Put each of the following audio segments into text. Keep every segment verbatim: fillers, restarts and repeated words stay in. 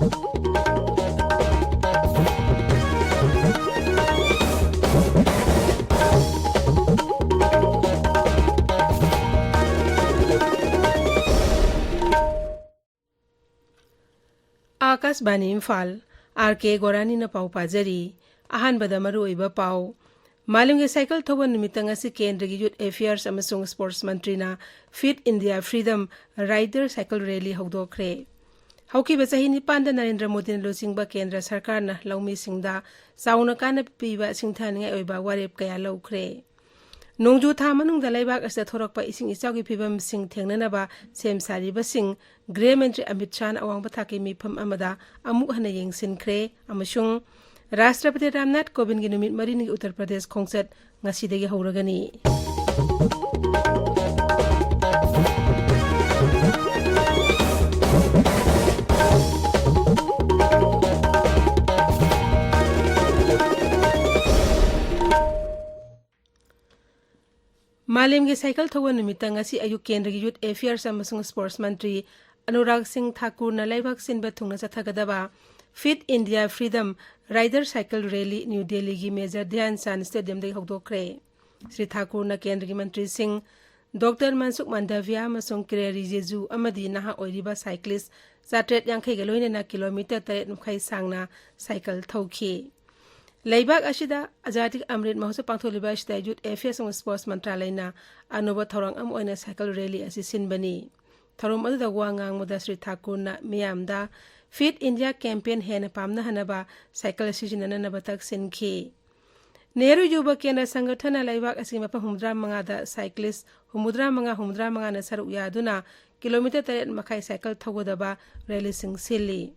ꯑꯥꯀꯥꯁꯕꯥꯅꯤ Imphal, R ꯀꯦ ꯒꯣꯔꯥꯅꯤꯅ ꯄꯥꯎ ꯄꯥꯖꯔꯤ꯫ ꯑꯍꯥꯟꯕꯗ ꯃꯔꯨꯑꯣꯏꯕ ꯄꯥꯎ꯫ ꯃꯥꯂꯦꯝꯒꯤ ꯁꯥꯏꯀꯜ ꯊꯧꯕ ꯅꯨꯃꯤꯠꯇ ꯉꯁꯤ ꯀꯦꯟꯗ꯭ꯔꯒꯤ ꯌꯨꯠ ꯑꯦꯐꯤꯌꯔꯁ ꯑꯃꯁꯨꯡ ꯁ꯭ꯄꯣꯔꯠꯁ ꯃꯟꯇ꯭ꯔꯤꯅ fit India freedom rider cycle rally ꯍꯧꯗꯣꯛꯈ꯭ꯔꯦ꯫ ꯍꯧꯈꯤꯕ ꯆꯍꯤ ꯅꯤꯄꯥꯟꯗ ꯅꯔꯦꯟꯗ꯭ꯔ ꯃꯣꯗꯤꯅ ꯂꯨꯆꯤꯡꯕ ꯀꯦꯟꯗ꯭ꯔ ꯁꯔꯀꯥꯔꯅ ꯂꯧꯃꯤꯁꯤꯡꯗ ꯆꯥꯎꯅ ꯀꯥꯟꯅꯕ ꯄꯤꯕ ꯁꯤꯡꯊꯥꯅꯤꯡꯉꯥꯏ ꯑꯣꯏꯕ ꯋꯥꯔꯦꯞ ꯀꯌꯥ ꯂꯧꯈ꯭ꯔꯦ꯫ ꯅꯣꯡꯖꯨ ꯊꯥ ꯃꯅꯨꯡꯗ ꯂꯩꯕꯥꯛ ꯑꯁꯤꯗ ꯊꯣꯔꯛꯄ ꯏꯁꯤꯡ ꯏꯆꯥꯎꯒꯤ ꯐꯤꯕꯝꯁꯤꯡ ꯊꯦꯡꯅꯅꯕ ꯁꯦꯝ ꯁꯥꯔꯤꯕꯁꯤꯡ ꯒ꯭ꯔꯦꯍ ꯃꯟꯇ꯭ꯔꯤ ꯑꯃꯤꯠ ꯁꯥꯍꯅ ꯑꯋꯥꯡꯕ ꯊꯥꯛꯀꯤ ꯃꯤꯐꯝ ꯑꯃꯗ ꯑꯃꯨꯛ ꯍꯟꯅ ꯌꯦꯡꯁꯤꯟꯈ꯭ꯔꯦ ꯑꯃꯁꯨꯡ ꯔꯥꯁꯇ꯭ꯔꯄꯇꯤ ꯔꯥꯝꯅꯥꯊ ꯀꯣꯕꯤꯟꯗꯒꯤ ꯅꯨꯃꯤꯠ ꯃꯔꯤꯅꯤꯒꯤ ꯎꯠꯇꯔ ꯄ꯭ꯔꯗꯦꯁ ꯈꯣꯡꯆꯠ ꯉꯁꯤꯗꯒꯤ ꯍꯧꯔꯒꯅꯤ꯫ ꯃꯥꯂꯦꯝꯒꯤ ꯁꯥꯏꯀꯜ ꯊꯧꯕ ꯅꯨꯃꯤꯠꯇ ꯉꯁꯤ ꯑꯌꯨꯛ ꯀꯦꯟꯗ꯭ꯔꯒꯤ ꯌꯨꯠ ꯑꯦꯐꯤꯌꯔꯁ ꯑꯃꯁꯨꯡ ꯁ꯭ꯄꯣꯔꯠꯁ ꯃꯟꯇ꯭ꯔꯤ ꯑꯅꯨꯔꯥꯒ ꯁꯤꯡ ꯊꯥꯀꯨꯔꯅ ꯂꯩꯕꯥꯛ ꯁꯤꯟꯕ ꯊꯨꯡꯅ ꯆꯠꯊꯒꯗꯕ fit India freedom rider cycle rally new ꯗꯦꯜꯂꯤꯒꯤ ꯃꯦꯖꯔ ꯙ꯭ꯌꯥꯟ ꯆꯥꯟꯗ ꯁ꯭ꯇꯦꯗꯤꯌꯝꯗꯒꯤ ꯍꯧꯗꯣꯛꯈ꯭ꯔꯦ꯫ ꯁ꯭ꯔꯤ ꯊꯥꯀꯨꯔꯅ ꯀꯦꯟꯗ꯭ꯔꯒꯤ ꯃꯟꯇ꯭ꯔꯤꯁꯤꯡ ꯗꯣꯛꯇꯔ ꯃꯟꯁꯨꯈ ꯃꯥꯟꯗꯚꯤꯌꯥ ꯑꯃꯁꯨꯡ ꯀꯤꯔꯦꯟ ꯔꯤꯖꯤꯖꯨ ꯑꯃꯗꯤ ꯅꯍꯥ ꯑꯣꯏꯔꯤꯕ ꯁꯥꯏꯀ꯭ꯂꯤꯁ ꯆꯥꯇ꯭ꯔꯦꯠ ꯌꯥꯡꯈꯩꯒ ꯂꯣꯏꯅꯅ ꯀꯤꯂꯣꯃꯤꯇꯔ ꯇꯔꯦꯠ ꯃꯈꯥꯏ ꯁꯥꯡꯅ ꯁꯥꯏꯀꯜ ꯊꯧꯈꯤ꯫ ꯂꯩꯕꯥꯛ ꯑꯁꯤꯗ ꯑꯖꯥꯗꯤ ꯑꯃ꯭ꯔꯤꯠ ꯃꯍꯣꯠꯁꯕ ꯄꯥꯡꯊꯣꯛꯂꯤꯕ ꯑꯁꯤꯗ ꯌꯨꯠ ꯑꯦꯐꯤꯌꯔꯁ ꯑꯃꯁꯨꯡ ꯁ꯭ꯄꯣꯔꯠꯁ ꯃꯟꯇ꯭ꯔꯥꯂꯌꯅ ꯑꯅꯧꯕ ꯊꯧꯔꯥꯡ ꯑꯃ ꯑꯣꯏꯅ ꯁꯥꯏꯀꯜ ꯔꯦꯂꯤ ꯑꯁꯤ ꯁꯤꯟꯕꯅꯤ꯫ ꯊꯧꯔꯝ ꯑꯗꯨꯗ ꯋꯥ ꯉꯥꯡꯕꯗ ꯁ꯭ꯔꯤ ꯊꯥꯀꯨꯔꯅ ꯃꯤꯌꯥꯝꯗ ꯐꯤꯠ ꯏꯟꯗꯤꯌꯥ ꯀꯦꯝꯄꯦꯟ ꯍꯦꯟꯅ ꯄꯥꯝꯅꯍꯟꯅꯕ ꯁꯥꯏꯀꯜ ꯁꯤꯖꯤꯟꯅꯅꯅꯕ ꯇꯛꯁꯤꯟꯈꯤ꯫ ꯅꯦꯍꯔꯨ ꯌꯨꯕ ꯀꯦꯟꯗ꯭ꯔ ꯁꯪꯒꯊꯟꯅ ꯂꯩꯕꯥꯛ ꯑꯁꯤꯒꯤ ꯃꯐꯝ ꯍꯨꯝꯐꯨꯇꯔꯥ ꯃꯉꯥꯗ ꯁꯥꯏꯀ꯭ꯂꯤꯁ ꯍꯨꯝꯐꯨꯇꯔꯥ ꯃꯉꯥ, ꯍꯨꯝꯐꯨꯇꯔꯥ ꯃꯉꯥꯅ ꯁꯔꯨꯛ ꯌꯥꯗꯨꯅ ꯀꯤꯂꯣꯃꯤꯇꯔ ꯇꯔꯦꯠ ꯃꯈꯥꯏ ꯁꯥꯏꯀꯜ ꯊꯧꯒꯗꯕ ꯔꯦꯂꯤꯁꯤꯡ ꯁꯤꯜꯂꯤ꯫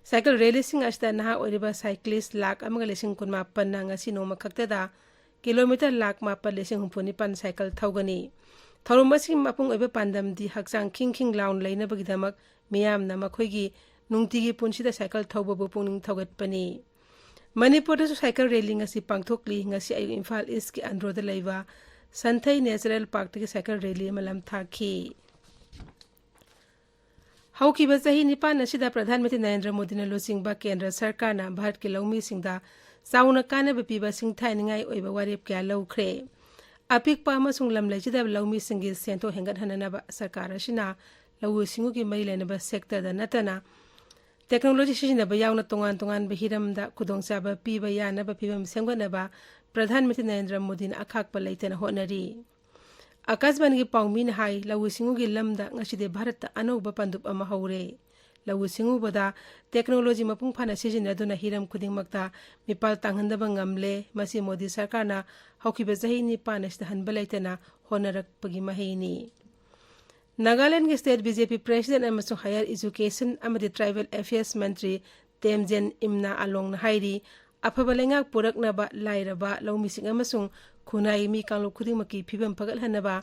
ꯁꯥꯏꯀꯜ ꯔꯦꯂꯤꯁꯤꯡ ꯑꯁꯤꯗ ꯅꯍꯥ ꯑꯣꯏꯔꯤꯕ ꯁꯥꯏꯀ꯭ꯂꯤꯁ ꯂꯥꯈ ꯑꯃꯒ ꯂꯤꯁꯤꯡ ꯀꯨꯟꯃꯥꯄꯟꯅ ꯉꯁꯤ ꯅꯣꯡꯃ ꯈꯛꯇꯗ ꯀꯤꯂꯣꯃꯤꯇꯔ ꯂꯥꯈ ꯃꯥꯄꯟ ꯂꯤꯁꯤꯡ ꯍꯨꯝꯐꯨ ꯅꯤꯄꯥꯟ ꯁꯥꯏꯀꯜ ꯊꯧꯒꯅꯤ꯫ ꯊꯧꯔꯝ ꯑꯁꯤꯒꯤ ꯃꯄꯨꯡ ꯑꯣꯏꯕ ꯄꯥꯟꯗꯝꯗꯤ ꯍꯛꯆꯥꯡ ꯈꯤꯡ ꯈꯤꯡ ꯂꯥꯎꯅ ꯂꯩꯅꯕꯒꯤꯗꯃꯛ ꯃꯤꯌꯥꯝꯅ ꯃꯈꯣꯏꯒꯤ ꯅꯨꯡꯇꯤꯒꯤ ꯄꯨꯟꯁꯤꯗ ꯁꯥꯏꯀꯜ ꯊꯧꯕꯕꯨ ꯄꯨꯛꯅꯤꯡ ꯊꯧꯒꯠꯄꯅꯤ꯫ ꯃꯅꯤꯄꯨꯔꯗꯁꯨ ꯁꯥꯏꯀꯜ ꯔꯦꯂꯤ ꯉꯁꯤ ꯄꯥꯡꯊꯣꯛꯂꯤ꯫ ꯉꯁꯤ ꯑꯌꯨꯛ ꯏꯝꯐꯥꯜ ꯏꯁꯀꯤ ꯑꯟꯗ꯭ꯔꯣꯗ ꯂꯩꯕ ꯁꯟꯊꯩ ꯅꯦꯆꯔꯦꯜ ꯄꯥꯔꯛꯇꯒꯤ ꯁꯥꯏꯀꯜ ꯔꯦꯂꯤ ꯑꯃ ꯂꯝꯊꯥꯈꯤ꯫ ꯍꯧꯈꯤꯕ ꯆꯍꯤ ꯅꯤꯄꯥꯟ ꯑꯁꯤꯗ ꯄ꯭ꯔꯙꯥꯟ ꯃꯟꯇ꯭ꯔꯤ ꯅꯔꯦꯟꯗ꯭ꯔ ꯃꯣꯗꯤꯅ ꯂꯨꯆꯤꯡꯕ ꯀꯦꯟꯗ꯭ꯔ ꯁꯔꯀꯥꯔꯅ ꯚꯥꯔꯠꯀꯤ ꯂꯧꯃꯤꯁꯤꯡꯗ ꯆꯥꯎꯅ ꯀꯥꯟꯅꯕ ꯄꯤꯕ ꯁꯤꯡꯊꯥꯅꯤꯡꯉꯥꯏ ꯑꯣꯏꯕ ꯋꯥꯔꯦꯞ ꯀꯌꯥ ꯂꯧꯈ꯭ꯔꯦ꯫ ꯑꯄꯤꯛꯄ ꯑꯃꯁꯨꯡ ꯂꯝ ꯂꯩꯖꯗꯕ ꯂꯧꯃꯤꯁꯤꯡꯒꯤ ꯁꯦꯟꯊꯣꯛ ꯍꯦꯟꯒꯠꯍꯟꯅꯅꯕ ꯁꯔꯀꯥꯔ ꯑꯁꯤꯅ ꯂꯧꯎ ꯁꯤꯡꯎꯒꯤ ꯃꯔꯤ ꯂꯩꯅꯕ ꯁꯦꯛꯇꯔꯗ ꯅꯠꯇꯅ ꯇꯦꯛꯅꯣꯂꯣꯖꯤ ꯁꯤꯖꯤꯟꯅꯕ ꯌꯥꯎꯅ ꯇꯣꯉꯥꯟ ꯇꯣꯉꯥꯟꯕ ꯍꯤꯔꯝꯗ ꯈꯨꯗꯣꯡꯆꯥꯕ ꯄꯤꯕ ꯌꯥꯅꯕ ꯐꯤꯚꯝ ꯁꯦꯝꯒꯠꯅꯕ ꯄ꯭ꯔꯙꯥꯟ ꯃꯟꯇ꯭ꯔꯤ ꯅꯔꯦꯟꯗ꯭ꯔ ꯃꯣꯗꯤꯅ ꯑꯈꯥꯛꯄ ꯂꯩꯇꯅ ꯍꯣꯠꯅꯔꯤ꯫ ꯑꯀꯥꯁꯕꯥꯅꯤꯒꯤ ꯄꯥꯎꯃꯤꯅ ꯍꯥꯏ, ꯂꯧꯎ ꯁꯤꯡꯎꯒꯤ ꯂꯝꯗ ꯉꯁꯤꯗꯤ ꯚꯥꯔꯠꯇ ꯑꯅꯧꯕ ꯄꯥꯟꯗꯨꯞ ꯑꯃ ꯍꯧꯔꯦ꯫ ꯂꯧꯎ ꯁꯤꯡꯎꯕꯗ ꯇꯦꯛꯅꯣꯂꯣꯖꯤ ꯃꯄꯨꯡ ꯐꯥꯅ ꯁꯤꯖꯤꯟꯅꯗꯨꯅ ꯍꯤꯔꯝ ꯈꯨꯗꯤꯡꯃꯛꯇ ꯃꯤꯄꯥꯜ ꯇꯥꯡꯍꯟꯗꯕ ꯉꯝꯂꯦ꯫ ꯃꯁꯤ ꯃꯣꯗꯤ ꯁꯔꯀꯥꯔꯅ ꯍꯧꯈꯤꯕ ꯆꯍꯤ ꯅꯤꯄꯥꯟ ꯑꯁꯤꯗ ꯍꯟꯕ ꯂꯩꯇꯅ ꯍꯣꯠꯅꯔꯛꯄꯒꯤ ꯃꯍꯩꯅꯤ꯫ ꯅꯥꯒꯥꯂꯦꯟꯗꯒꯤ ꯁ꯭ꯇꯦꯠ ꯕꯤ ꯖꯦ ꯄꯤ ꯄ꯭ꯔꯦꯁꯤꯗꯦꯟꯠ ꯑꯃꯁꯨꯡ ꯍꯥꯌꯔ ꯑꯦꯖꯨꯀꯦꯁꯟ ꯑꯃꯗꯤ ꯇ꯭ꯔꯥꯏꯕꯦꯜ ꯑꯦꯐꯤꯌꯔꯁ ꯃꯟꯇ꯭ꯔꯤ ꯇꯦꯝꯖꯦꯟ ꯏꯝꯅꯥ ꯑꯂꯣꯡꯅ ꯍꯥꯏꯔꯤ, ꯑꯐꯕ ꯂꯩꯉꯥꯛ ꯄꯨꯔꯛꯅꯕ, ꯂꯥꯏꯔꯕ, ꯂꯧꯃꯤꯁꯤꯡ ꯑꯃꯁꯨꯡ ꯈꯨꯟꯅꯥꯏꯒꯤ ꯃꯤ ꯀꯥꯡꯂꯨꯞ ꯈꯨꯗꯤꯡꯃꯛꯀꯤ ꯐꯤꯕꯝ ꯐꯒꯠꯍꯟꯅꯕ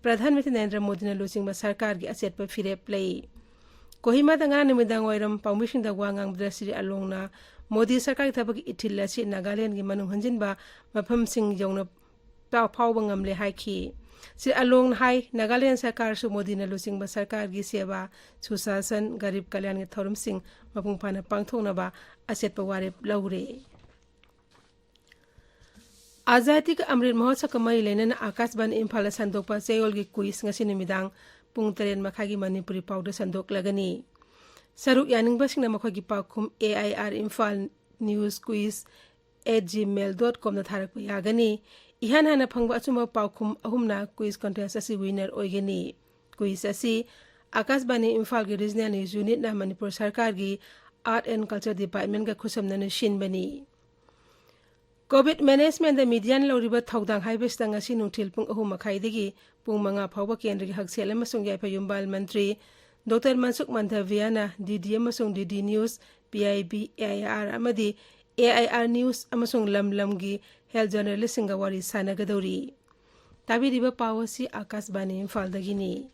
ꯄ꯭ꯔꯙꯥꯟ ꯃꯟꯇ꯭ꯔꯤ ꯅꯔꯦꯟꯗ꯭ꯔ ꯃꯣꯗꯤꯅ ꯂꯨꯆꯤꯡꯕ ꯁꯔꯀꯥꯔꯒꯤ ꯑꯆꯦꯠꯄ ꯐꯤꯔꯦꯞ ꯂꯩ꯫ ꯀꯣꯍꯤꯃꯥꯗ ꯉꯔꯥꯡ ꯅꯨꯃꯤꯗꯥꯡ ꯋꯥꯏꯔꯝ ꯄꯥꯎꯃꯤꯁꯤꯡꯗ ꯋꯥ ꯉꯥꯡꯕꯗ ꯁ꯭ꯔꯤ ꯑꯂꯣꯡꯅ ꯃꯣꯗꯤ ꯁꯔꯀꯥꯔꯒꯤ ꯊꯕꯛꯀꯤ ꯏꯊꯤꯜ ꯑꯁꯤ ꯅꯥꯒꯥꯂꯦꯟꯗꯒꯤ ꯃꯅꯨꯡ ꯍꯟꯖꯤꯟꯕ ꯃꯐꯝꯁꯤꯡ ꯌꯧꯅ ꯄꯥꯎ ꯐꯥꯎꯕ ꯉꯝꯂꯦ ꯍꯥꯏꯈꯤ꯫ ꯁ꯭ꯔꯤ ꯑꯂꯣꯡꯅ ꯍꯥꯏ, ꯅꯥꯒꯥꯂꯦꯟ ꯁꯔꯀꯥꯔꯁꯨ ꯃꯣꯗꯤꯅ ꯂꯨꯆꯤꯡꯕ ꯁꯔꯀꯥꯔꯒꯤ ꯁꯦꯕꯥ, ꯁꯨꯁꯥꯁꯟ, ꯒꯔꯤꯕ ꯀꯂꯌꯥꯟꯒꯤ ꯊꯧꯔꯝꯁꯤꯡ ꯃꯄꯨꯡ ꯐꯥꯅ ꯄꯥꯡꯊꯣꯛꯅꯕ ꯑꯆꯦꯠꯄ ꯋꯥꯔꯦꯞ ꯂꯧꯔꯦ꯫ ꯑꯖꯥꯗꯤ ꯀ ꯑꯃ꯭ꯔꯤꯠ ꯃꯍꯣꯠꯁꯕꯀ ꯃꯔꯤ ꯂꯩꯅꯅ ꯑꯥꯀꯥꯁꯕꯥꯅꯤ ꯏꯝꯐꯥꯜꯗ ꯁꯟꯗꯣꯛꯄ ꯆꯌꯣꯜꯒꯤ ꯀꯨꯏꯖ ꯉꯁꯤ ꯅꯨꯃꯤꯗꯥꯡ ꯄꯨꯡ ꯇꯔꯦꯠ ꯃꯈꯥꯏꯒꯤ ꯃꯅꯤꯄꯨꯔꯤ ꯄꯥꯎꯗ ꯁꯟꯗꯣꯛꯂꯒꯅꯤ꯫ ꯁꯔꯨꯛ ꯌꯥꯅꯤꯡꯕꯁꯤꯡꯅ ꯃꯈꯣꯏꯒꯤ ꯄꯥꯎꯈꯨꯝ A I R Imphal News Quiz at gmail dot com ꯗ ꯊꯥꯔꯛꯄ ꯌꯥꯒꯅꯤ꯫ ꯏꯍꯥꯟ ꯍꯥꯟꯅ ꯐꯪꯕ ꯑꯆꯨꯝꯕ ꯄꯥꯎꯈꯨꯝ ꯑꯍꯨꯝꯅ ꯀꯨꯏꯖ ꯀꯟꯇꯦꯁ ꯑꯁꯤ ꯋꯤꯟꯅꯔ ꯑꯣꯏꯒꯅꯤ꯫ ꯀꯨꯏꯖ ꯑꯁꯤ ꯑꯥꯀꯥꯁꯕꯥꯅꯤ ꯏꯝꯐꯥꯜꯒꯤ ꯔꯤꯖꯅꯦꯜ ꯅ꯭ꯌꯨꯁ ꯌꯨꯅꯤꯠꯅ ꯃꯅꯤꯄꯨꯔ ꯁꯔꯀꯥꯔꯒꯤ ꯑꯥꯔꯠ ꯑꯦꯟ ꯀꯜꯆꯔ ꯗꯤꯄꯥꯔꯠꯃꯦꯟꯒ ꯈꯨꯠꯁꯝꯅꯅ ꯁꯤꯟꯕꯅꯤ꯫ ꯀꯣꯚꯤꯗ ꯃꯦꯅꯦꯖꯃꯦꯟꯗ ꯃꯤꯗꯤꯌꯥꯅ ꯂꯧꯔꯤꯕ ꯊꯧꯗꯥꯡ ꯍꯥꯏꯕꯁꯤꯗ ꯉꯁꯤ ꯅꯨꯡꯊꯤꯜ ꯄꯨꯡ ꯑꯍꯨꯝ ꯃꯈꯥꯏꯗꯒꯤ ꯄꯨꯡ ꯃꯉꯥ ꯐꯥꯎꯕ ꯀꯦꯟꯗ꯭ꯔꯒꯤ ꯍꯛꯁꯦꯜ ꯑꯃꯁꯨꯡ ꯌꯥꯏꯐ ꯌꯨꯝꯕꯥꯜ ꯃꯟꯇ꯭ꯔꯤ ꯗꯣꯛꯇꯔ ꯃꯟꯁꯨꯈ ꯃꯟꯗꯥꯚꯤꯌꯥꯅ D D ꯑꯃꯁꯨꯡ D D News, P I B, A I R ꯑꯃꯗꯤ A I R News ꯑꯃꯁꯨꯡ ꯂꯝ ꯂꯝꯒꯤ ꯍꯦꯜꯊ ꯖꯔꯅꯦꯂꯤꯁꯁꯤꯡꯒ ꯋꯥꯔꯤ ꯁꯥꯟꯅꯒꯗꯧꯔꯤ꯫ ꯇꯥꯕꯤꯔꯤꯕ ꯄꯥꯎ ꯑꯁꯤ ꯑꯥꯀꯥꯁꯕꯥꯅꯤ ꯏꯝꯐꯥꯜꯗꯒꯤꯅꯤ꯫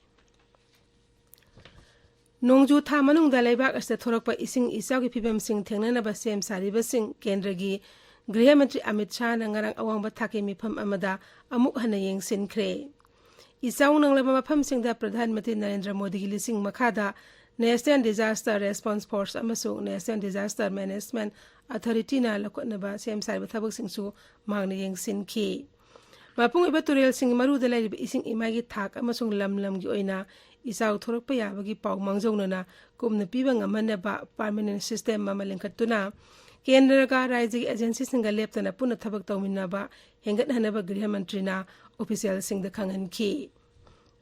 ꯅꯣꯡꯖꯨ ꯊꯥ ꯃꯅꯨꯡꯗ ꯂꯩꯕꯥꯛ ꯑꯁꯤꯗ ꯊꯣꯔꯛꯄ ꯏꯁꯤꯡ ꯏꯆꯥꯎꯒꯤ ꯐꯤꯕꯝꯁꯤꯡ ꯊꯦꯡꯅꯅꯕ ꯁꯦꯝ ꯁꯥꯔꯤꯕꯁꯤꯡ ꯀꯦꯟꯗ꯭ꯔꯒꯤ ꯒ꯭ꯔꯤꯍ ꯃꯟꯇ꯭ꯔꯤ ꯑꯃꯤꯠ ꯁꯥꯍꯅ ꯉꯔꯥꯡ ꯑꯋꯥꯡꯕ ꯊꯥꯛꯀꯤ ꯃꯤꯐꯝ ꯑꯃꯗ ꯑꯃꯨꯛ ꯍꯟꯅ ꯌꯦꯡꯁꯤꯟꯈ꯭ꯔꯦ꯫ ꯏꯆꯥꯎ ꯅꯪꯂꯕ ꯃꯐꯝꯁꯤꯡꯗ ꯄ꯭ꯔꯙꯥꯟ ꯃꯟꯇ꯭ꯔꯤ ꯅꯔꯦꯟꯗ꯭ꯔ ꯃꯣꯗꯤꯒꯤ ꯂꯤꯁꯤꯡ ꯃꯈꯥꯗ National Disaster Response Force ꯑꯃꯁꯨꯡ National Disaster Management Authority-ꯅ ꯂꯧꯈꯠꯅꯕ ꯁꯦꯝ ꯁꯥꯔꯤꯕ ꯊꯕꯛꯁꯤꯡꯁꯨ ꯃꯍꯥꯛꯅ ꯌꯦꯡꯁꯤꯟꯈꯤ꯫ ꯃꯄꯨꯡ ꯑꯣꯏꯕ ꯇꯨꯔꯦꯜꯁꯤꯡꯒꯤ ꯃꯔꯨꯗ ꯂꯩꯔꯤꯕ ꯏꯁꯤꯡ ꯏꯃꯥꯏꯒꯤ ꯊꯥꯛ ꯑꯃꯁꯨꯡ ꯂꯝ ꯂꯝꯒꯤ ꯑꯣꯏꯅ ꯏꯆꯥꯎ ꯊꯣꯛꯂꯛꯄ ꯌꯥꯕꯒꯤ ꯄꯥꯎ ꯃꯥꯡꯖꯧꯅꯅ ꯀꯨꯝꯅ ꯄꯤꯕ ꯉꯝꯍꯟꯅꯕ permanent system ꯑꯃ ꯂꯤꯡꯈꯠꯇꯨꯅ ꯀꯦꯟꯗ꯭ꯔꯒ ꯔꯥꯖ꯭ꯌꯒꯤ agency-ꯁꯤꯡꯒ ꯂꯦꯞꯇꯅ ꯄꯨꯟꯅ ꯊꯕꯛ ꯇꯧꯃꯤꯟꯅꯕ ꯍꯦꯟꯒꯠꯍꯟꯅꯕ ꯒ꯭ꯔꯤꯍ ꯃꯟꯇ꯭ꯔꯤꯅ official-ꯁꯤꯡꯗ ꯈꯪꯍꯟꯈꯤ꯫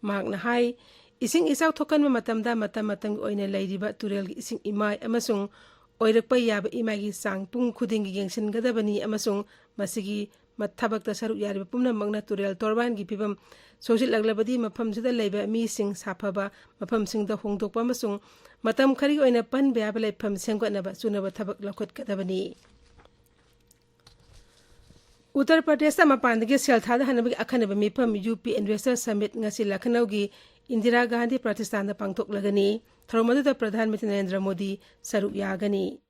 ꯃꯍꯥꯛꯅ ꯍꯥꯏ, ꯏꯁꯤꯡ ꯏꯆꯥꯎ ꯊꯣꯛꯀꯟꯕ ꯃꯇꯝꯗ ꯃꯇꯝ ꯃꯇꯝꯒꯤ ꯑꯣꯏꯅ ꯂꯩꯔꯤꯕ ꯇꯨꯔꯦꯜꯒꯤ ꯏꯁꯤꯡ ꯏꯃꯥꯏ ꯑꯃꯁꯨꯡ ꯑꯣꯏꯔꯛꯄ ꯌꯥꯕ ꯏꯃꯥꯏꯒꯤ ꯆꯥꯡ ꯄꯨꯡ ꯈꯨꯗꯤꯡꯒꯤ ꯌꯦꯡꯁꯤꯟꯒꯗꯕꯅꯤ ꯑꯃꯁꯨꯡ ꯃꯁꯤꯒꯤ ꯃ-, ꯊꯕꯛꯇ ꯁꯔꯨꯛ ꯌꯥꯔꯤꯕ ꯄꯨꯝꯅꯃꯛꯅ ꯇꯨꯔꯦꯜ ꯇꯣꯔꯕꯥꯟꯒꯤ ꯐꯤꯕꯝ ꯁꯣꯛꯆꯤꯜꯂꯛꯂꯕꯗꯤ ꯃꯐꯝꯁꯤꯗ ꯂꯩꯕ ꯃꯤꯁꯤꯡ ꯁꯥꯐꯕ ꯃꯐꯝꯁꯤꯡꯗ ꯍꯣꯡꯗꯣꯛꯄ ꯑꯃꯁꯨꯡ ꯃꯇꯝ ꯈꯔꯒꯤ ꯑꯣꯏꯅ ꯄꯟꯕ ꯌꯥꯕ ꯂꯩꯐꯝ ꯁꯦꯝꯒꯠꯅꯕ ꯆꯨꯅꯕ ꯊꯕꯛ ꯂꯧꯈꯠꯀꯗꯕꯅꯤ꯫ ꯎꯠꯇꯔ ꯄ꯭ꯔꯗꯦꯁꯇ ꯃꯄꯥꯟꯗꯒꯤ ꯁꯦꯜ ꯊꯥꯗꯍꯟꯅꯕꯒꯤ ꯑꯈꯟꯅꯕ ꯃꯤꯐꯝ UP Investor Summit ꯉꯁꯤ ꯂꯈꯅꯧꯒꯤ ꯏꯟꯗꯤꯔꯥ ꯒꯥꯟꯙꯤ ꯄ꯭ꯔꯇꯤꯁꯊꯥꯟꯗ ꯄꯥꯡꯊꯣꯛꯂꯒꯅꯤ꯫ ꯊꯧꯔꯝ ꯑꯗꯨꯗ ꯄ꯭ꯔꯙꯥꯟ ꯃꯟꯇ꯭ꯔꯤ ꯅꯔꯦꯟꯗ꯭ꯔ ꯃꯣꯗꯤ ꯁꯔꯨꯛ ꯌꯥꯒꯅꯤ꯫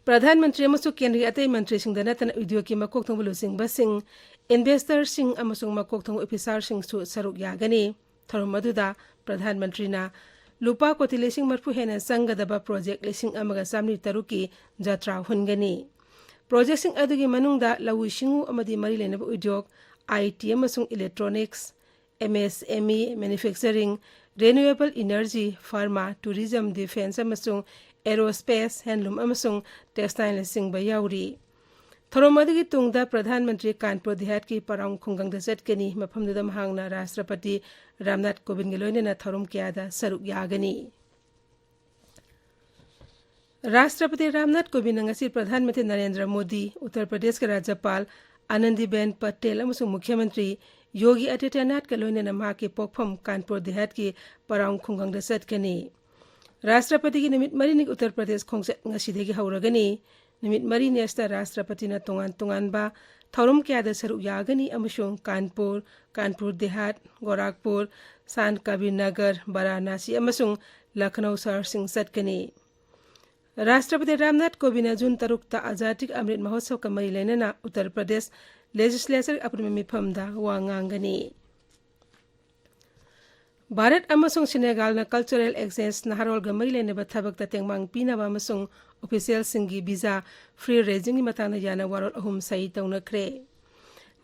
ꯄ꯭ꯔꯙꯥꯟ ꯃꯟꯇ꯭ꯔꯤ ꯑꯃꯁꯨꯡ ꯀꯦꯟꯗ꯭ꯔꯒꯤ ꯑꯇꯩ ꯃꯟꯇ꯭ꯔꯤꯁꯤꯡꯗ ꯅꯠꯇꯅ ꯎꯗ꯭ꯌꯣꯒꯀꯤ ꯃꯀꯣꯛ ꯊꯣꯡꯕ ꯂꯨꯆꯤꯡꯕꯁꯤꯡ, investor-ꯁꯤꯡ ꯑꯃꯁꯨꯡ ꯃꯀꯣꯛ ꯊꯣꯡꯕ officer-ꯁꯤꯡꯁꯨ ꯁꯔꯨꯛ ꯌꯥꯒꯅꯤ꯫ ꯊꯧꯔꯝ ꯑꯗꯨꯗ ꯄ꯭ꯔꯙꯥꯟ ꯃꯟꯇ꯭ꯔꯤꯅ ꯂꯨꯄꯥ ꯀꯣꯇꯤ ꯂꯤꯁꯤꯡ ꯃꯔꯤꯐꯨ ꯍꯦꯟꯅ ꯆꯪꯒꯗꯕ project ꯂꯤꯁꯤꯡ ꯑꯃꯒ ꯆꯥꯃꯔꯤ ꯇꯔꯨꯛꯀꯤ ꯖꯇ꯭ꯔꯥ ꯍꯨꯟꯒꯅꯤ꯫ Project-ꯁꯤꯡ ꯑꯗꯨꯒꯤ ꯃꯅꯨꯡꯗ ꯂꯧꯎ ꯁꯤꯡꯎ ꯑꯃꯗꯤ ꯃꯔꯤ ꯂꯩꯅꯕ ꯎꯗ꯭ꯌꯣꯒ, IT ꯑꯃꯁꯨꯡ electronics, MSME, manufacturing, renewable energy, pharma, tourism, defense ꯑꯃꯁꯨꯡ aerospace, handloom ꯑꯃꯁꯨꯡ textile-ꯅꯆꯤꯡꯕ ꯌꯥꯎꯔꯤ꯫ ꯊꯧꯔꯝ ꯑꯗꯨꯒꯤ ꯇꯨꯡꯗ ꯄ꯭ꯔꯙꯥꯟ ꯃꯟꯇ꯭ꯔꯤ ꯀꯥꯟꯄꯨꯔ ꯗꯦꯍꯥꯠꯀꯤ ꯄꯔꯥꯎꯡ ꯈꯨꯡꯒꯪꯗ ꯆꯠꯀꯅꯤ꯫ ꯃꯐꯝꯗꯨꯗ ꯃꯍꯥꯛꯅ ꯔꯥꯁꯇ꯭ꯔꯄꯇꯤ ꯔꯥꯝꯅꯥꯊ ꯀꯣꯕꯤꯟꯗꯒ ꯂꯣꯏꯅꯅ ꯊꯧꯔꯝ ꯀꯌꯥꯗ ꯁꯔꯨꯛ ꯌꯥꯒꯅꯤ꯫ ꯔꯥꯁꯇ꯭ꯔꯄꯇꯤ ꯔꯥꯝꯅꯥꯊ ꯀꯣꯕꯤꯟꯗꯅ ꯉꯁꯤ ꯄ꯭ꯔꯙꯥꯟ ꯃꯟꯇ꯭ꯔꯤ ꯅꯔꯦꯟꯗ꯭ꯔ ꯃꯣꯗꯤ, ꯎꯠꯇꯔ ꯄ꯭ꯔꯗꯦꯁꯀꯤ ꯔꯥꯖ꯭ꯌꯄꯥꯜ ꯑꯥꯅꯟꯗꯤꯕꯦꯟ ꯄꯇꯦꯜ ꯑꯃꯁꯨꯡ ꯃꯨꯈ꯭ꯌ ꯃꯟꯇ꯭ꯔꯤ ꯌꯣꯒꯤ ꯑꯥꯗꯤꯇ꯭ꯌꯅꯥꯊꯀ ꯂꯣꯏꯅꯅ ꯃꯍꯥꯛꯀꯤ ꯄꯣꯛꯐꯝ ꯀꯥꯟꯄꯨꯔ ꯗꯦꯍꯥꯠꯀꯤ ꯄꯔꯥꯎꯡ ꯈꯨꯡꯒꯪꯗ ꯆꯠꯀꯅꯤ꯫ ꯔꯥꯁꯇ꯭ꯔꯄꯇꯤꯒꯤ ꯅꯨꯃꯤꯠ ꯃꯔꯤꯅꯤ ꯎꯠꯇꯔ ꯄ꯭ꯔꯗꯦꯁ ꯈꯣꯡꯆꯠ ꯉꯁꯤꯗꯒꯤ ꯍꯧꯔꯒꯅꯤ꯫ ꯅꯨꯃꯤꯠ ꯃꯔꯤꯅꯤ ꯑꯁꯤꯗ ꯔꯥꯁꯇ꯭ꯔꯄꯇꯤꯅ ꯇꯣꯉꯥꯟ ꯇꯣꯉꯥꯟꯕ ꯊꯧꯔꯝ ꯀꯌꯥꯗ ꯁꯔꯨꯛ ꯌꯥꯒꯅꯤ ꯑꯃꯁꯨꯡ ꯀꯥꯟꯄꯨꯔ, ꯀꯥꯟꯄꯨꯔ ꯗꯦꯍꯥꯠ, ꯒꯣꯔꯥꯈꯄꯨꯔ, ꯁꯥꯟꯇ ꯀꯕꯤꯔ ꯅꯒꯔ, ꯚꯥꯔꯥꯅꯥꯁꯤ ꯑꯃꯁꯨꯡ ꯂꯈꯅꯧ ꯁꯍꯔꯁꯤꯡ ꯆꯠꯀꯅꯤ꯫ ꯔꯥꯁꯇ꯭ꯔꯄꯇꯤ ꯔꯥꯝꯅꯥꯊ ꯀꯣꯕꯤꯟꯗꯅ ꯖꯨꯟ ꯇꯔꯨꯛꯇ ꯑꯖꯥꯗꯤ ꯀꯥ ꯑꯃ꯭ꯔꯤꯠ ꯃꯍꯣꯠꯁꯕꯀ ꯃꯔꯤ ꯂꯩꯅꯅ ꯎꯠꯇꯔ ꯄ꯭ꯔꯗꯦꯁ legislature ꯑꯄꯨꯟꯕ ꯃꯤꯐꯝꯗ ꯋꯥ ꯉꯥꯡꯒꯅꯤ꯫ ꯚꯥꯔꯠ ꯑꯃꯁꯨꯡ ꯁꯤꯅꯦꯒꯥꯜꯅ cultural exchange, ꯅꯍꯥꯔꯣꯜꯒ ꯃꯔꯤ ꯂꯩꯅꯕ ꯊꯕꯛꯇ ꯇꯦꯡꯕꯥꯡ ꯄꯤꯅꯕ ꯑꯃꯁꯨꯡ officialꯁꯤꯡꯒꯤ visa free regimeꯒꯤ ꯃꯇꯥꯡꯗ ꯌꯥꯅ ꯋꯥꯔꯣꯜ ꯑꯍꯨꯝ ꯁꯍꯤ ꯇꯧꯅꯈ꯭ꯔꯦ꯫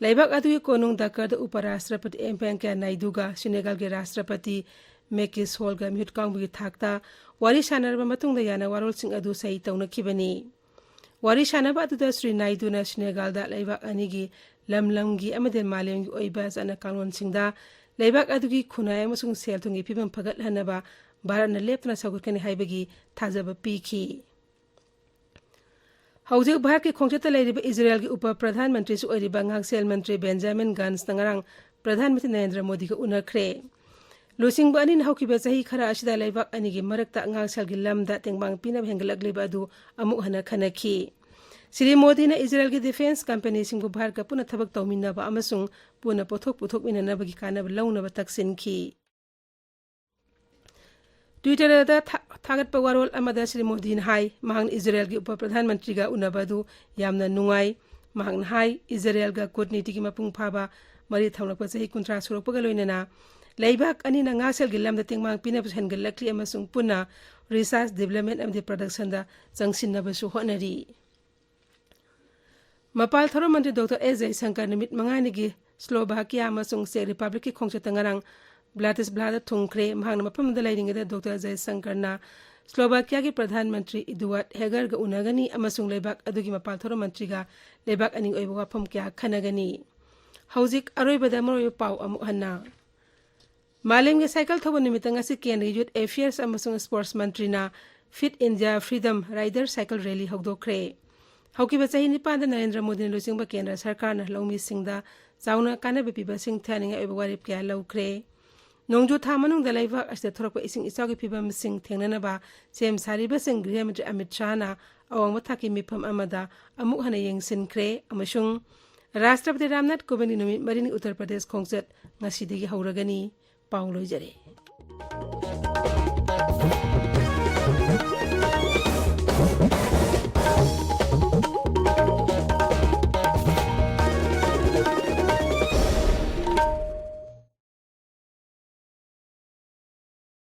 ꯂꯩꯕꯥꯛ ꯑꯗꯨꯒꯤ ꯀꯣꯅꯨꯡ ꯗꯀꯔꯗ ꯎꯄ ꯔꯥꯁꯇ꯭ꯔꯄꯇꯤ ꯑꯦꯝ ꯚꯦꯡꯀꯌꯥ ꯅꯥꯏꯗꯨꯒ ꯁꯤꯅꯦꯒꯥꯜꯒꯤ ꯔꯥꯁꯇ꯭ꯔꯄꯇꯤ ꯃꯦꯀꯤ ꯁꯣꯜꯒ ꯃꯤꯍꯨꯠ ꯀꯥꯡꯕꯨꯒꯤ ꯊꯥꯛꯇ ꯋꯥꯔꯤ ꯁꯥꯟꯅꯔꯕ ꯃꯇꯨꯡꯗ ꯌꯥꯅ ꯋꯥꯔꯣꯜꯁꯤꯡ ꯑꯗꯨ ꯁꯍꯤ ꯇꯧꯅꯈꯤꯕꯅꯤ꯫ ꯋꯥꯔꯤ ꯁꯥꯟꯅꯕ ꯑꯗꯨꯗ ꯁ꯭ꯔꯤ ꯅꯥꯏꯗꯨꯅ ꯁꯤꯅꯦꯒꯥꯜꯗ ꯂꯩꯕꯥꯛ ꯑꯅꯤꯒꯤ ꯂꯝ ꯂꯝꯒꯤ ꯑꯃꯗꯤ ꯃꯥꯂꯦꯝꯒꯤ ꯑꯣꯏꯕ ꯆꯠꯅ ꯀꯥꯡꯂꯣꯟꯁꯤꯡꯗ ꯂꯩꯕꯥꯛ ꯑꯗꯨꯒꯤ ꯈꯨꯟꯅꯥꯏ ꯑꯃꯁꯨꯡ ꯁꯦꯜ ꯊꯨꯝꯒꯤ ꯐꯤꯕꯝ ꯐꯒꯠꯍꯟꯅꯕ ꯚꯥꯔꯠꯅ ꯂꯦꯞꯇꯅ ꯁꯧꯒꯠꯀꯅꯤ ꯍꯥꯏꯕꯒꯤ ꯊꯥꯖꯕ ꯄꯤꯈꯤ꯫ ꯍꯧꯖꯤꯛ ꯚꯥꯔꯠꯀꯤ ꯈꯣꯡꯆꯠꯇ ꯂꯩꯔꯤꯕ ꯏꯖꯔꯦꯜꯒꯤ ꯎꯄ ꯄ꯭ꯔꯙꯥꯟ ꯃꯟꯇ꯭ꯔꯤꯁꯨ ꯑꯣꯏꯔꯤꯕ ꯉꯥꯛꯁꯦꯜ ꯃꯟꯇ꯭ꯔꯤ ꯕꯦꯟꯖꯥꯃꯤꯟ ꯒꯟꯁꯅ ꯉꯔꯥꯡ ꯄ꯭ꯔꯙꯥꯟ ꯃꯟꯇ꯭ꯔꯤ ꯅꯔꯦꯟꯗ꯭ꯔ ꯃꯣꯗꯤꯒ ꯎꯅꯈ꯭ꯔꯦ꯫ ꯂꯨꯆꯤꯡꯕ ꯑꯅꯤꯅ ꯍꯧꯈꯤꯕ ꯆꯍꯤ ꯈꯔ ꯑꯁꯤꯗ ꯂꯩꯕꯥꯛ ꯑꯅꯤꯒꯤ ꯃꯔꯛꯇ ꯉꯥꯛꯁꯦꯜꯒꯤ ꯂꯝꯗ ꯇꯦꯡꯕꯥꯡ ꯄꯤꯅꯕ ꯍꯦꯟꯒꯠꯂꯛꯂꯤꯕ ꯑꯗꯨ ꯑꯃꯨꯛ ꯍꯟꯅ ꯈꯟꯅꯈꯤ꯫ ꯁ꯭ꯔꯤ ꯃꯣꯗꯤꯅ ꯏꯖꯔꯦꯜꯒꯤ defence companyꯁꯤꯡꯕꯨ ꯚꯥꯔꯠꯀ ꯄꯨꯟꯅ ꯊꯕꯛ ꯇꯧꯃꯤꯟꯅꯕ ꯑꯃꯁꯨꯡ ꯄꯨꯟꯅ ꯄꯣꯠꯊꯣꯛ ꯄꯨꯊꯣꯛꯃꯤꯟꯅꯅꯕꯒꯤ ꯀꯥꯟꯅꯕ ꯂꯧꯅꯕ ꯇꯛꯁꯤꯟꯈꯤ꯫ Twitterꯗ ꯊꯥ-, ꯊꯥꯒꯠꯄ ꯋꯥꯔꯣꯜ ꯑꯃꯗ ꯁ꯭ꯔꯤ ꯃꯣꯗꯤꯅ ꯍꯥꯏ, ꯃꯍꯥꯛꯅ ꯏꯖꯔꯦꯜꯒꯤ ꯎꯄ ꯄ꯭ꯔꯙꯥꯟ ꯃꯟꯇ꯭ꯔꯤꯒ ꯎꯅꯕ ꯑꯗꯨ ꯌꯥꯝꯅ ꯅꯨꯡꯉꯥꯏ꯫ ꯃꯍꯥꯛꯅ ꯍꯥꯏ, ꯏꯖꯔꯦꯜꯒ ꯀꯨꯠꯅꯤꯇꯤꯒꯤ ꯃꯄꯨꯡ ꯐꯥꯕ ꯃꯔꯤ ꯊꯝꯂꯛꯄ ꯆꯍꯤ ꯀꯨꯟꯊ꯭ꯔꯥ ꯁꯨꯔꯛꯄꯒ ꯂꯣꯏꯅꯅ ꯂꯩꯕꯥꯛ ꯑꯅꯤꯅ ꯉꯥꯛꯁꯦꯜꯒꯤ ꯂꯝꯗ ꯇꯦꯡꯕꯥꯡ ꯄꯤꯅꯕꯁꯨ ꯍꯦꯟꯒꯠꯂꯛꯂꯤ ꯑꯃꯁꯨꯡ ꯄꯨꯟꯅ research, development ꯑꯃꯗꯤ productionꯗ ꯆꯪꯁꯤꯟꯅꯕꯁꯨ ꯍꯣꯠꯅꯔꯤ꯫ ꯃꯄꯥꯜ ꯊꯧꯔꯝ ꯃꯟꯇ꯭ꯔꯤ ꯗꯣꯛꯇꯔ ꯑꯦꯁ ꯖꯌꯁꯪꯀꯔ ꯅꯨꯃꯤꯠ ꯃꯉꯥꯅꯤꯒꯤ ꯁ꯭ꯂꯣꯚꯥꯀꯤꯌꯥ ꯑꯃꯁꯨꯡ ꯆꯦꯛ ꯔꯤꯄꯕ꯭ꯂꯤꯛꯀꯤ ꯈꯣꯡꯆꯠꯇ ꯉꯔꯥꯡ ꯕ꯭ꯂꯥꯇꯤꯁꯂꯥꯚꯥꯗ ꯊꯨꯡꯈ꯭ꯔꯦ꯫ ꯃꯍꯥꯛꯅ ꯃꯐꯝꯗꯨꯗ ꯂꯩꯔꯤꯉꯩꯗ ꯗꯣꯛꯇꯔ ꯖꯌꯁꯪꯀꯔꯅ ꯁ꯭ꯂꯣꯚꯥꯀꯤꯌꯥꯒꯤ ꯄ꯭ꯔꯙꯥꯟ ꯃꯟꯇ꯭ꯔꯤ ꯏꯗꯨꯋꯥꯔꯗ ꯍꯦꯒꯔꯒ ꯎꯅꯒꯅꯤ ꯑꯃꯁꯨꯡ ꯂꯩꯕꯥꯛ ꯑꯗꯨꯒꯤ ꯃꯄꯥꯜ ꯊꯧꯔꯝ ꯃꯟꯇ꯭ꯔꯤꯒ ꯂꯩꯕꯥꯛ ꯑꯅꯤꯒꯤ ꯑꯣꯏꯕ ꯋꯥꯐꯝ ꯀꯌꯥ ꯈꯟꯅꯒꯅꯤ꯫ ꯍꯧꯖꯤꯛ ꯑꯔꯣꯏꯕꯗ ꯃꯔꯨꯑꯣꯏꯕ ꯄꯥꯎ ꯑꯃꯨꯛ ꯍꯟꯅ꯫ ꯃꯥꯂꯦꯝꯒꯤ ꯁꯥꯏꯀꯜ ꯊꯧꯕ ꯅꯨꯃꯤꯠꯇ ꯉꯁꯤ ꯀꯦꯟꯗ꯭ꯔꯒꯤ Youth Affairs ꯑꯃꯁꯨꯡ Sports ꯃꯟꯇ꯭ꯔꯤꯅ Fit India Freedom Rider Cycle Rally ꯍꯧꯗꯣꯛꯈ꯭ꯔꯦ꯫ ꯍꯧꯈꯤꯕ ꯆꯍꯤ ꯅꯤꯄꯥꯟꯗ ꯅꯔꯦꯟꯗ꯭ꯔ ꯃꯣꯗꯤꯅ ꯂꯨꯆꯤꯡꯕ ꯀꯦꯟꯗ꯭ꯔ ꯁꯔꯀꯥꯔꯅ ꯂꯧꯃꯤꯁꯤꯡꯗ ꯆꯥꯎꯅ ꯀꯥꯟꯅꯕ ꯄꯤꯕ ꯁꯤꯡꯊꯥꯅꯤꯡꯉꯥꯏ ꯑꯣꯏꯕ ꯋꯥꯔꯦꯞ ꯀꯌꯥ ꯂꯧꯈ꯭ꯔꯦ꯫ ꯅꯣꯡꯖꯨ ꯊꯥ ꯃꯅꯨꯡꯗ ꯂꯩꯕꯥꯛ ꯑꯁꯤꯗ ꯊꯣꯔꯛꯄ ꯏꯁꯤꯡ ꯏꯆꯥꯎꯒꯤ ꯐꯤꯕꯝꯁꯤꯡ ꯊꯦꯡꯅꯅꯕ ꯁꯦꯝ ꯁꯥꯔꯤꯕꯁꯤꯡ ꯒ꯭ꯔꯤꯍ ꯃꯟꯇ꯭ꯔꯤ ꯑꯃꯤꯠ ꯁꯥꯍꯅ ꯑꯋꯥꯡꯕ ꯊꯥꯛꯀꯤ ꯃꯤꯐꯝ ꯑꯃꯗ ꯑꯃꯨꯛ ꯍꯟꯅ ꯌꯦꯡꯁꯤꯟꯈ꯭ꯔꯦ ꯑꯃꯁꯨꯡ ꯔꯥꯁꯇ꯭ꯔꯄꯇꯤ ꯔꯥꯝꯅꯥꯊ ꯀꯣꯕꯤꯟꯗꯒꯤ ꯅꯨꯃꯤꯠ ꯃꯔꯤꯅꯤ ꯎꯠꯇꯔ ꯄ꯭ꯔꯗꯦꯁ ꯈꯣꯡꯆꯠ ꯉꯁꯤꯗꯒꯤ ꯍꯧꯔꯒꯅꯤ꯫ ꯄꯥꯎ ꯂꯣꯏꯖꯔꯦ꯫